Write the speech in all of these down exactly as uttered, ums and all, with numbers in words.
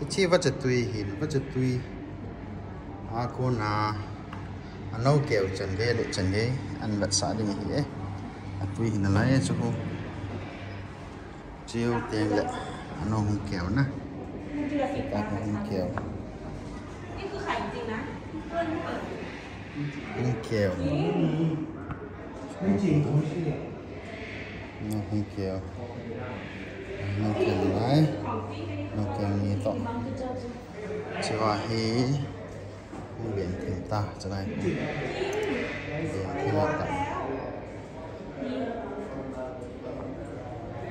Hiche vachatui hin, vachatui a kona anou keu chan gei le chan gei an vetsah ding ahi e. Atui hi nalai e chu hu. Cheu teng le anou hung keu na. Ta hung keu. Hung keu. Anou hung keu. Anou keu lai. Anou keu ni to. Chua hi. Hung ben thim ta, chulai. Ben thim ta.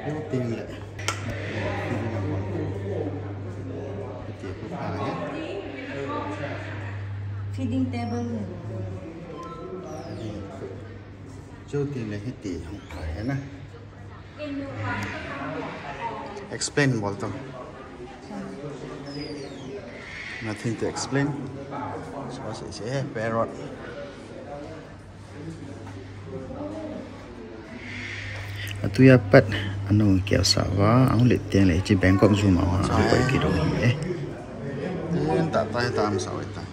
Hung ting le. Hiti khu pha le. Feeding table. Chu ting le hiti hung pha he na. Explain bol to. Nothing to explain. So, se, se, parrot. Atuya pat anou keu sa va, ahung le teng le hiche Bangkok Zoo ma va, ahung pai kit u hi e. Tin ta ta ta am sa wai ta.